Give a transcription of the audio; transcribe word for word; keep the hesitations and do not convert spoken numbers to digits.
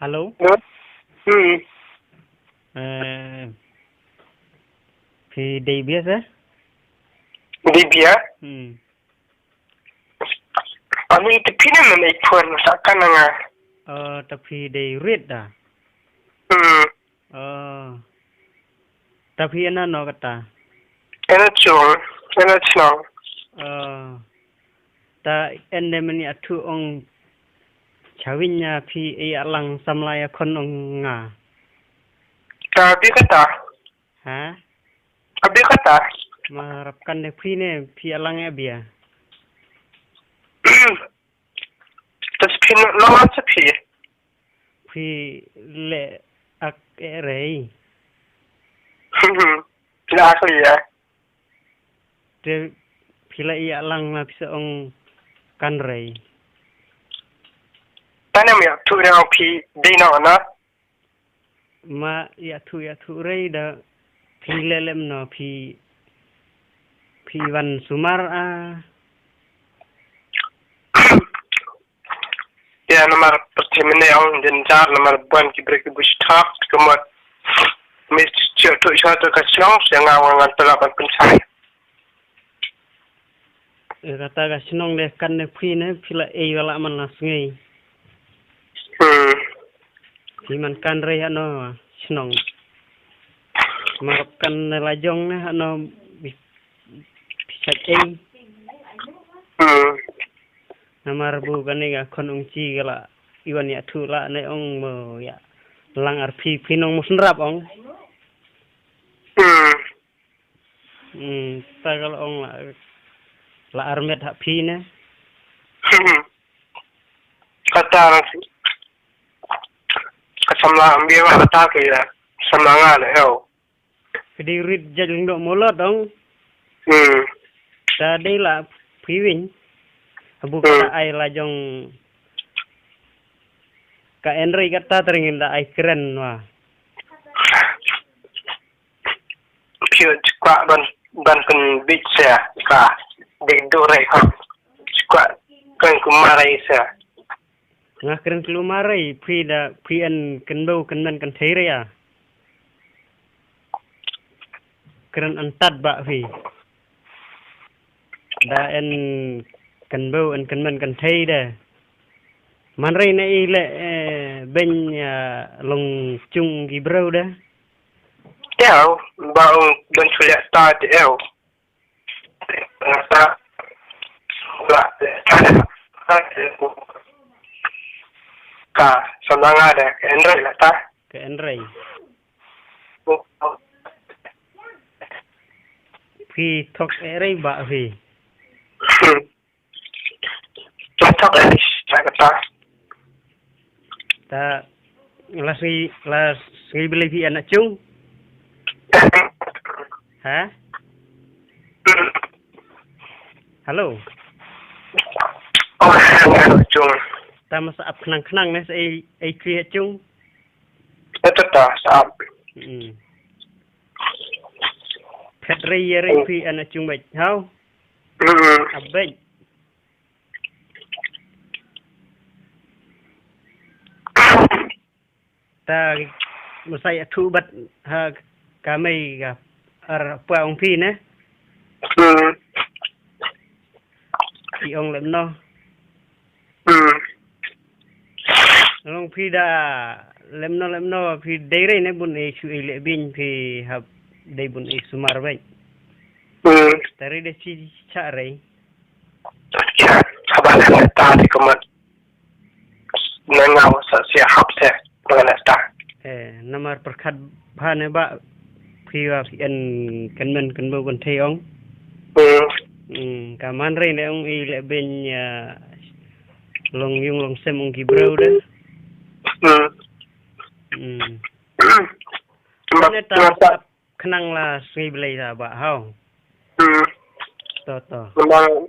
Hello. Hmm. Eh, phi dei bia sa? Dei bia? Hmm. Ani te phi ne men ai phone sa kan nga. Oh, ta phi dei rit da. Hmm. Oh. Ta phi ena no kata. Ena chung, ena chnong. Oh. Ta ende meni athu ong chawinya phi e alang samla ya khon ong nga. Ta bi kata. Ha? Abi kata. Ma rap kan de phi ne phi alang ya bia. Tas phi no no sa phi. Phi le ak e rei. La ak ya. Te phi la i alang la phi sa ong kan rei. Tane mi tu rei phi dei no na. Ma ya tu ya tu rei da phi le lem no phi phi wan sumar a. Ya namar pertimene ong denjar namar buan ki brek ki bush thak kemot. Mis chio tu chio tu ka chnong sia nga wan ngan pelak ban pensai. Eh, kata ka chnong de kan ne phi ne phi la ei wala man la sngi. Hmm. Phi man kan rei hano chnong. Mar kan ne la jong ne hano bi phi sa ei. Hmm. Namar bu kane ka khon ong chi ka la iwan ya thu la ne ong mo ya lang ar phi phi nong mo snrap ong. Hmm. Hmm, ta ka la ong la la ar met ha phi ne. Hmm. Kata lang si. Ka samla ambi wa kata ke ya. Samla nga le yo. Kedi rit jaj lingdok molot dong. Hmm. Ta dei la phi win. Abu kata ai la jong ka enrei kata teringin da ai kren wa. Phi chikwa ban ban kun bit sa ka dei do rei ha. Chikwa kan kumare sa. Nga kren klumare phi da phi an kenbo kenmen kentei re ya. Kren antat ba phi. Da en kenbo en kenmen kentei de. Man rei na i le eh, ben ya long chung ki bro de. Eo, ba ong ben chulia ta de eo. Nga ta la ka samanga de enrei la ta. Ka enrei. Phi thok erei ba phi. Hmm. Thok erei sa kata. Ta la si la si beli phi anak chung. Ha? Hmm. Hello. Oh, anak chung. Ta masa ap khnang khnang ne sa ei ei kri chung. Eta ta sa ap. Hmm. Phet rei ya rei phi ana chung bek. Hau? Hmm. Abek. Ta masai athu bat ha kamai ga ar pa ong phi ne. Hmm. Phi ong lem no. Hmm. Long phi da lem no lem no phi dei rei ne bun e shu e le bin phi hap dei bun e sumar bai. Hmm. Tari de si cha rei. Ya, sabar ne ta di kemat. Nanga sa sia hap se mengenai ta. Eh, namar perkat ba ne ba phi wa phi en kenmen kenbo kentei ong. Hmm. Hmm, ka man rei ne ong i le bin ya long yung long sem ong ki bro de. Hmm. Hmm. Khnang la sui blei da ba hau. Hmm. To to. Memang